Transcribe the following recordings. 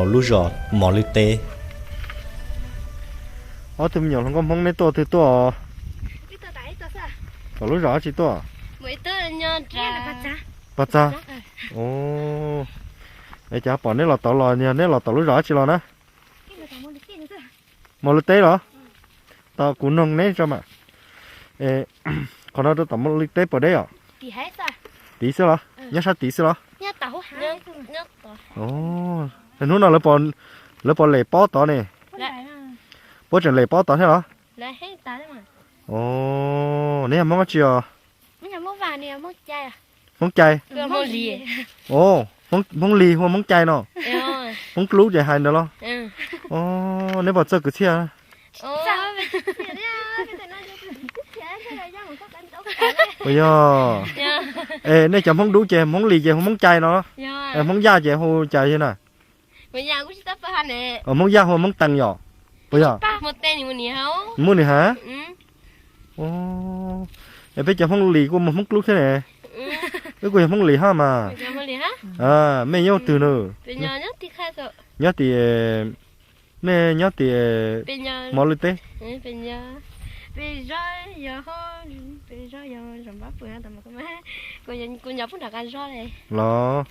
Lub zos Mos Lwj teb. Ob tug me nyuam hluas nkauj Hmoob neb tuaj twg tuaj? Tom lub zos dab tsi tuaj? Pov txag. Es cas pom neb los tod los, neb los tom lub zos dab tsi los na? Mos Lwj teb los? Tos kuv noog neb tso mas. Qhov no rau tom Mos Lwj teb puas deb os? Tid xwb los? Nyob sab tid xwb los? Hnub no lawv puas lem pob tod ne? Puab tseem lem pob tod thiab los? Neb yog Hmoob dab tsi os? Hmoob Cai. Hmoob Lis hu ua Hmoob Cai no. Hmoob Dlub ces hais ntawd los? Neb puas txawj kwv txhiaj? Puas yog? Es nej cov Hmoob Dub ces Hmoob Lis ces hu Hmoob Cai no, Hmoob Yaj ces hu cas na? Hmoob Yaj hu Hmoob Tees yom? Puas yog? Muaj nws ha? Es peb cov Hmoob Lis kuj muaj Hmoob Dlub thiab ne. Wb kuj yog Hmoob Lis hab mas. Mej nyob twg na? Nyob tim, mej nyob tim Mos Lwj teb. Los?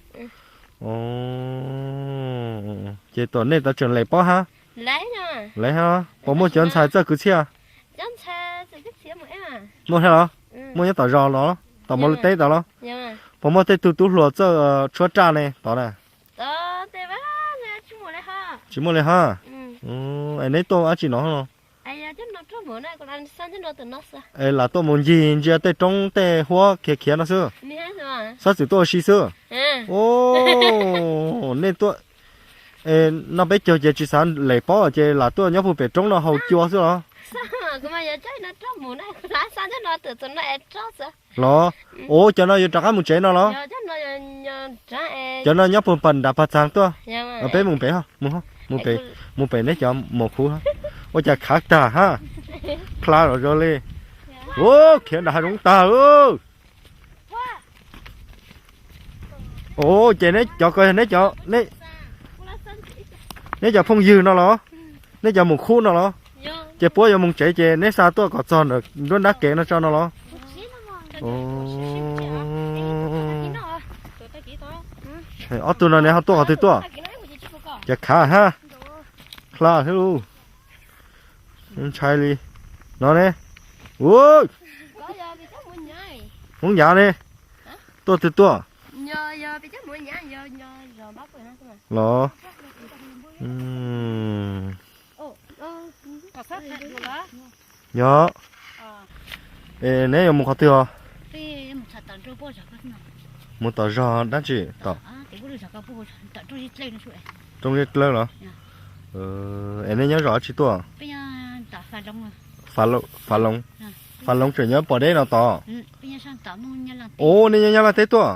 Ces tom nej tod tseem lem pob hab? Lem hab. Puas muaj cov ntxhais txawj kwv txhiaj? Muaj thiab los? Muaj nyob tom zos los, tom Mos Lwj teb tod los? Puas muaj tej tug tub hluas txawj tshuab raj ne tod na? Tsis muaj li hab. Es neb tuaj ua dab tsi no no? Es lam tuaj mus ncig ntsia tej roob tej huab khiav khiav no xwb, xob txwm tuaj ua si xwb. Nej tuaj, es no peb caug ces tsis xav lem pob ces lam tuaj nyob puag pem roob no haus cua xwb los? Los, ua cov no yuav rov qab mus tsev no los? Cov no nyob puag pem nram Pag Txaag tuaj. Peb mus pem, mus pem neb cov mus khuv. Ua cas khav tag hab. Khlav los zoo li. Khiav nram hav zoov tag. Ces neb cov ko yog neb cov phooj ywg no los? Neb cov mus khuv no los? Ces puab yuav mus tsev ces neb xa tuaj kom txog nram nruab nrab kev no tso no los? Ob tug no neb ho tuaj qhov twg tuaj? Cov khav hab. Khlav thiab lub. Ntshai li. No ne. Hmoob Yav ne. Tuaj twg tuaj? Los? Yog. Es neb yuav mus qhov twg os? Mus tom zos dab tsi tom? Rooj Zeb Dlawb los? Es neb nyob zos dab tsi tuaj? Fab Loov. Fab Loov tseem nyob pom deb no tod. Ub, nej nyob Nyab Laj teb tuaj.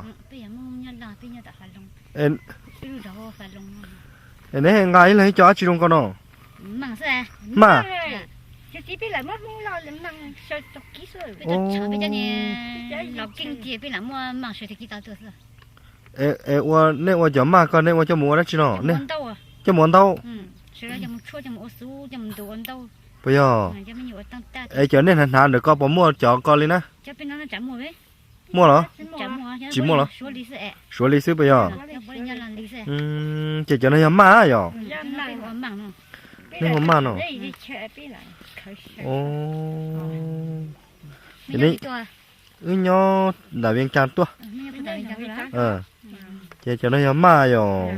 Es neb nqa ib leeg ib co dab tsi zoo ko no? Maj. Es ua, nej ua cov maj ko nej ua coj mus ua dab tsi no? Coj mus ua ntaub. Puas yog? Es cov nej hnav hnav ntawm ko puas muaj cov ko li na? Muaj los? Tsis muaj los? Suav li xwb puas yog? Ces cov no yog maj yog? Nej ua maj no. Ces wb nyob nram Vias Cas tuaj. Ces cov no yog maj yog?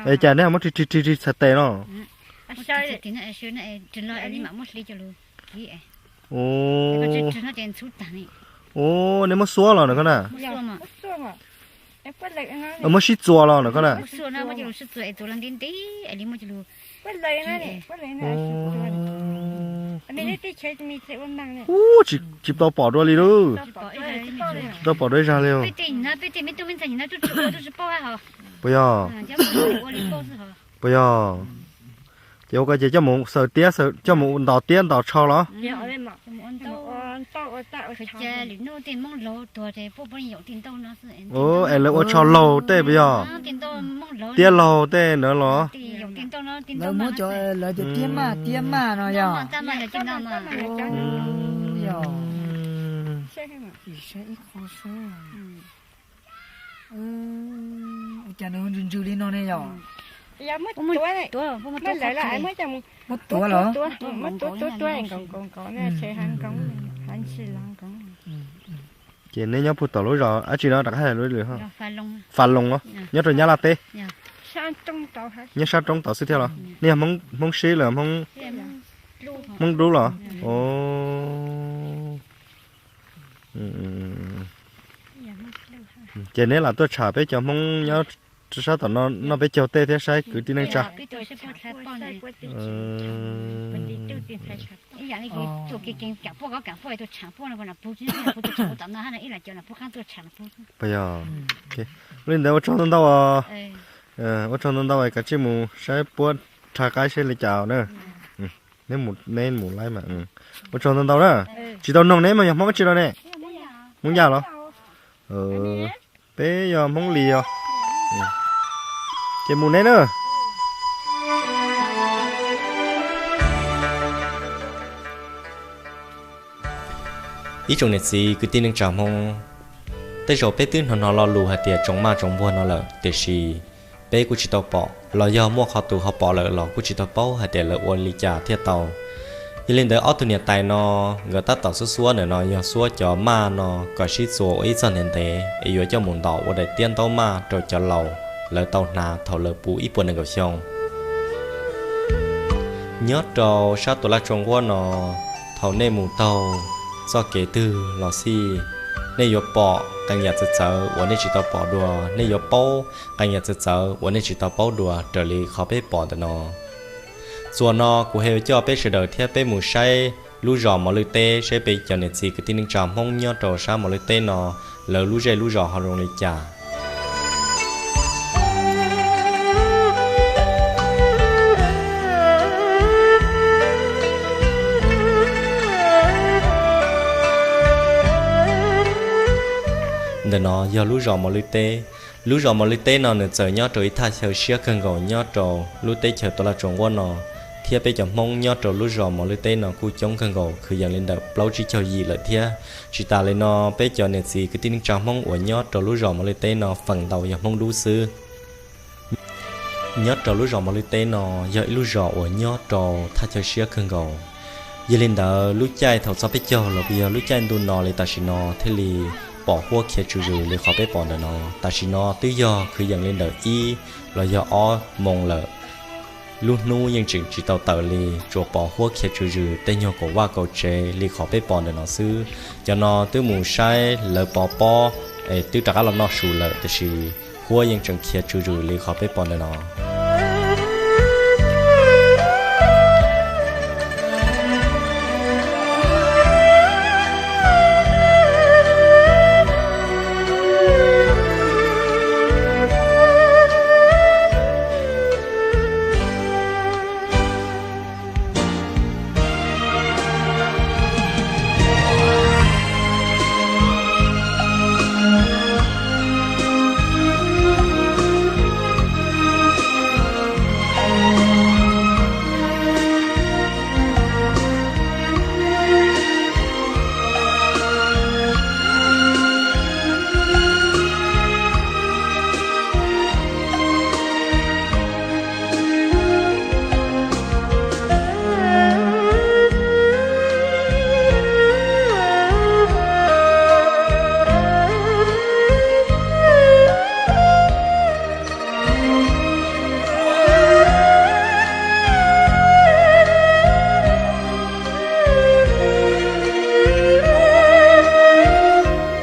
Es cas nej muab rig rig rig rig txhais tes no? Ub, nej muab xuab los ntawm ko na? Muab sib txuas los ntawm ko na? Ub, tsis tau pom dua li lauj. Tsis tau pom dua ib zaug li. Puas yog? Puas yog? Ces ua ko ces coj mus xaws tiab, coj mus ntos tiab ntos tsho los? Es lawv ua tsho laug tej puas yog? Tiab laug tej ntawd los? Lawv muab cov, lawv cov tiab maj, tiab maj no yog? Ua cas nws ntsws ntsws li no ne yom? Muab tuav los? Ces neb nyob puag tom lub zos dab tsi no rov qab hais lus lwm? Fas Loos los? Nyob rau Nyab Laj teb? Nyob sab roob tod xwb thiab los? Nej yog Hmoob Sib los Hmoob Dub los? Ces neb lam tuaj tsham peb cov Hmoob nyob sab tom no noj peb caug tej thiab saib kwv tij neej tsa. Puas yog? Li ntawd ua tsaug ntau ntau os. Ua tsaug ntau ntau, kav tsij mus saib puab rhaj qaib seb li cas na. Neb mus laib mas. Ua tsaug ntau ntau na. Tsis tau noog neb mas yog Hmoob dab tsi no ne? Hmoob Yaj los? Peb yog Hmoob Lis os. Ces mus neb na. Ib tsoom niam txiv kwv tij neej tsa Hmoob, tej zaum peb twb hnov hnov lo lus hais tias tsoom maj tsoom npuag no lawm, tiam sis peb kuj tsis tau pom los yog muaj qhov tus ho pom lawm los kuj tsis tau paub hais tias lawv ua li cas thiaj tau. Yog li ntawd ob tug niam tais no nkawd tab tom xuab xuab ntawm no yog xuab cov maj no kom sib txuas ua ib txoj ntev ntev es yuav coj mus ntaus ua daim tiab ntaub maj rau cov laus lawv tau hnav thaum lawv puv ib puas nees nkaum xyoo. Nyob rau sab tus laj tsua nquab no, thaum nej mus taug txoj kev twg los xij, nej yuav pom qee yam txawv txawv uas nej tsis tau pom dua, nej yuav paub qee yam txawv txawv uas nej tsis tau paub dua raws li qhov peb pom ntawm no. Txuas no kuv hais yuav coj peb sawv daws thiab peb mus saib lub zos Mos Lwj teb, saib peb cov niam txiv kwv tij neej tsa Hmoob nyob rau sab Mos Lwj teb no lawv lub zej lub zos ho zoo li cas. Ntawm no yog lub zos Mos Lwj teb. Lub zos Mos Lwj teb no nws txawm nyob rau ib thaj chaw siab kawg nkaus nyob rau lub teb chaws tus laj tsua nquab no, thiab peb cov Hmoob nyob rau lub zos Mos Lwj teb no kuj coob kawg nkaus, kwv yees li ntawm plaub tsib caug yim lawm thiab. Tsis tas li no, peb cov niam txiv kwv tij neej tsa Hmoob uas nyob rau lub zos Mos Lwj teb no feem ntau yog Hmoob dub xwb. Nyob rau lub zos Mos Lwj teb no yog ib lub zos uas nyob rau thaj chaw siab kawg nkaus. Yog li ntawd, lub caij thaum txog peb caug los yog lub caij ntuj no li tam sim no thiaj li pom huab khiav tswv zwm li qhov peb pom ntawm no. Tam sim no twb yog kwv yees li ntawm ib los yog ob moos lawm. Lub hnub yeej tseem tsis tau tawm li, tsuas pom huab khiav tswv zwm tej nyuag kaum vaj kaum tsev li qhov peb pom ntawm no xwb. Cov no twb mus saib lawv pov pob es twb rov qab los noj su lawm, tiam sis huab yeej tseem khiav tswv zwm li qhov peb pom ntawm no.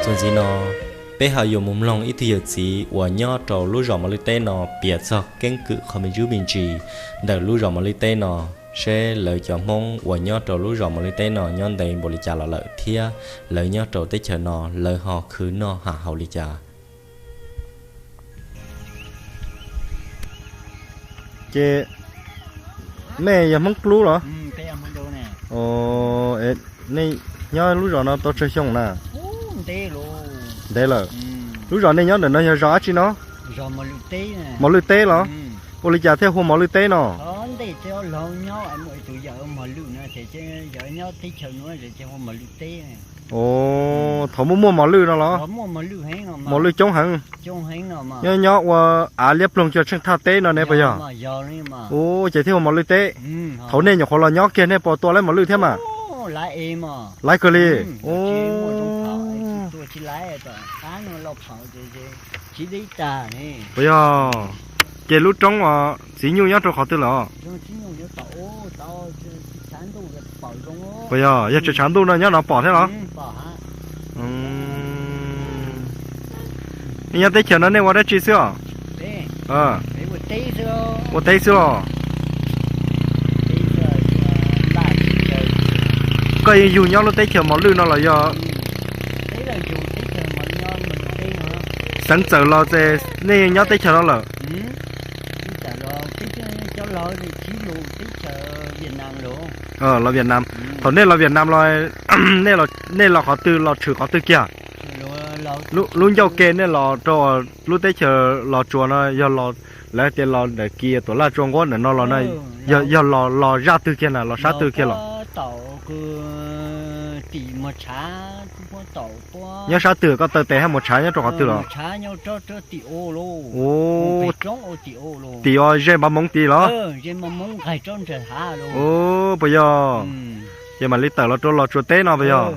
Txuas ntxiv no, peb ho yuav mus mloog ib tug yawm txiv uas nyob rau lub zos Mos Lwj teb no piav txog keeb kwm qhov me ntsuj me ntsis ntawm lub zos Mos Lwj teb no, seb lawv cov Hmoob uas nyob rau lub zos Mos Lwj teb no nyob ntev npaum li cas los lawm thiab lawv nyob rau teb chaws no lawv ho khwv noj ham haus li cas. Ces Nej yog Hmoob Dub los? Nej nyob lub zos no tau tsawg xyoo na? Ntev lawm. Lub zos nej nyob ntawm no yog zos dab tsi no? Mos Lwj Teb los? Ua li cas thiaj hu Mos Lwj Teb no? Thaum muaj muaj mos lwj no los? Mos lwj coob heev. Nyob nyob ua av liab ploog cuag tsheej thaj teb no ne puas yog? Ua ces thiaj hu Mos Lwj Teb. Thaum nej nyuam qhuav los nyob kiag nej puas tua laib mos lwj thiab mas? Laib kawg li. Puas yog? Ces lub roob uas txiv nyuj nyob rau qhov twg lawm? Puas yog, yog tseem tshav ntuj no nyob no pom thiab los? Nej nyob teb chaws no nej ua dab tsi xwb os? Ua teb xwb los? Koj yeej yug nyob lub teb chaws mos lwj no los yog? Xeev txawm los ces nej nyob teb chaws no lawm? Los Vietnam. Thaum nej los Vietnam los, nej los qhov twg, los tshwm qhov twg kiag? Lub ncauj ke nej los rau lub teb chaws Los Tsuas no yog los, lawv tias los ntawm kis Tuam Laj Tsua Nquab ntawm no los na, yog los, los zaj twg kiag na, los sab twg kiag los? Nyob sab twg, koj taw tes hab mus tshav nyob rau qhov twg los? Tim ua ze npav moov tid los? Puas yog? Ces mam li tawm los rau Los Tsuas teb no puas yog?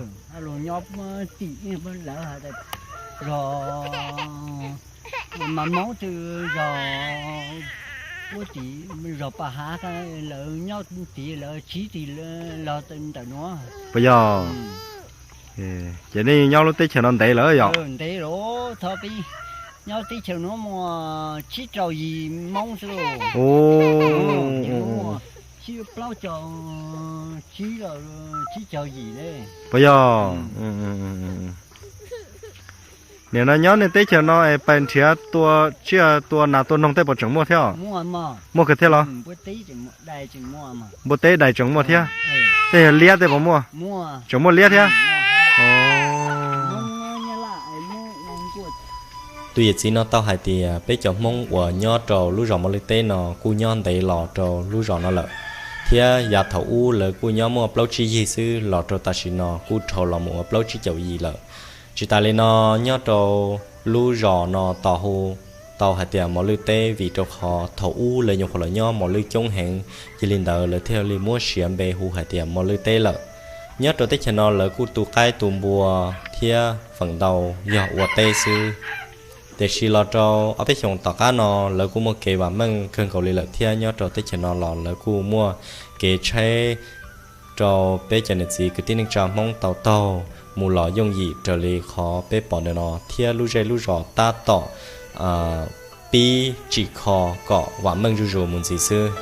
Puas yog? Ces nej nyob lub teb chaws no ntev lawm yog? Nyob teb chaws no muaj tsib rau yim Hmoob xwb. Puas yog? Nim no nyob nej teb chaws no es pais nrhiav tua tsiaj tua nas tua noog tej puas tseem muaj thiab? Muaj kawg thiab los? Npua teb dais tseem muaj thiab. Tej yog liab tej puas muaj? Tseem muaj liab thiab. Tus yawm txiv no tau hais tias peb cov Hmoob uas nyob rau lub zos Mos Lwj teb no kuj nyob ntev los rau lub zos no lawm, thiab yav thaum ub lawv kuj nyob muaj plaub tsib yig xwb los rau tam sim no kuj dhau los mus ua plaub tsib caug yim lawm. Tsis tas li no, nyob rau lub zos no tos hu tau hais tias Mos Lwj teb vim rau qhov thaum ub lawv nyuam qhuav los nyob mos lwj coob heev, cia li ntawd lawv thiaj li muab siav npe hu hais tias Mos Lwj teb lawm. Nyob rau teb chaws no lawv kuj tu qaib tu npua thiab feem ntau yog ua teb xwb. Tiam sis los rau ob peb xyoos tom qab no lawv kuj muaj kev vam meej kawg nkaus li lawm thiab nyob rau teb chaws no los lawv kuj muaj kev tshaib rau peb cov niam txiv kwv tij neej tsa Hmoob tau taug mus los yooj yim raws li qhov peb pom ntawm no thiab lub zej lub zos tab tom pib tsim kho kom vam meej zuj zus mus ntxiv xwb.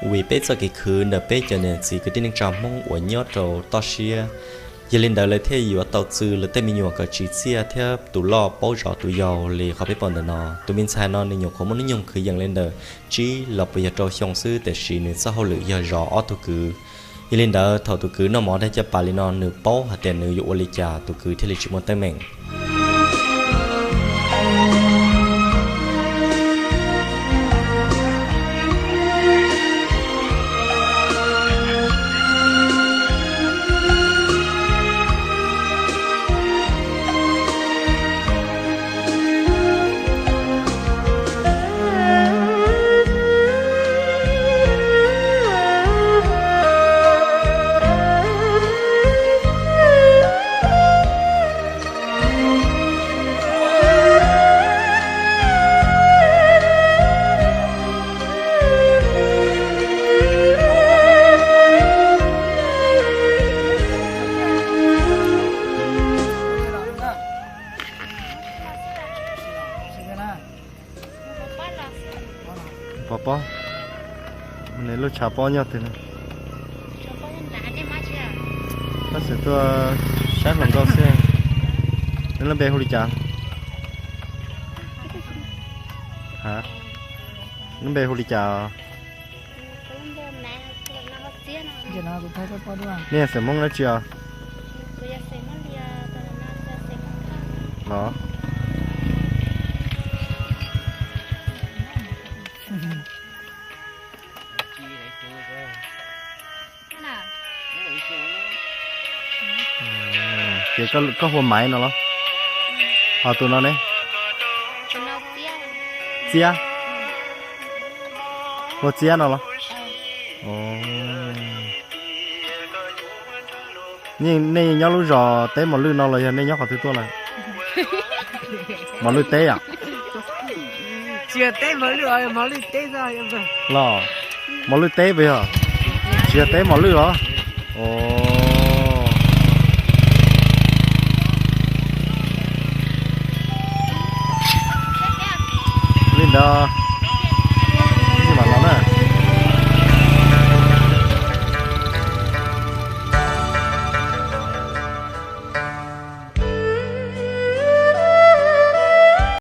Vim peb txoj kev khwv ntawm peb cov niam txiv kwv tij neej tsa Hmoob uas nyob rau toj siab Yog li ntawd lawv thiaj yuav tau txw lawv tej me nyuam kom tsim txiaj thiab tus loj paub zov tus yau li qhov peb pom ntawm no. Tus me ntxhais no nws nyuam qhuav muaj hnub nyoog kwv yees li ntawm tsib los puas yog rau xyoo xwb, tiam sis nws txoj hauj lwm yog zov ob tug kwv. Yog li ntawd thaum tus kwv noj mov dag caj pas li no nws paub hais tias nws yuav ua li cas tus kwv thiaj li tsis muaj teeb meem. Pov pob, nws lub tshav pob nyob twg no? Tab sis tuaj saib hluas nkauj xwb. Neb lub npe hu li cas? Ha, lub npe hu li cas? Nej xeem Hmoob dab tsi os? Los, ces koj hu ua Maiv no los? Ho tus no ne? Txiab. Hu ua Txiab no los? Nej nyob lub zos teb Mos Lwj no los yog nej nyob qhov twg tuaj lawm? Mos Lwj teb yom? Los, Mos Lwj teb puas yog? Tsis yog teb Mos Lwj los? Li ntawd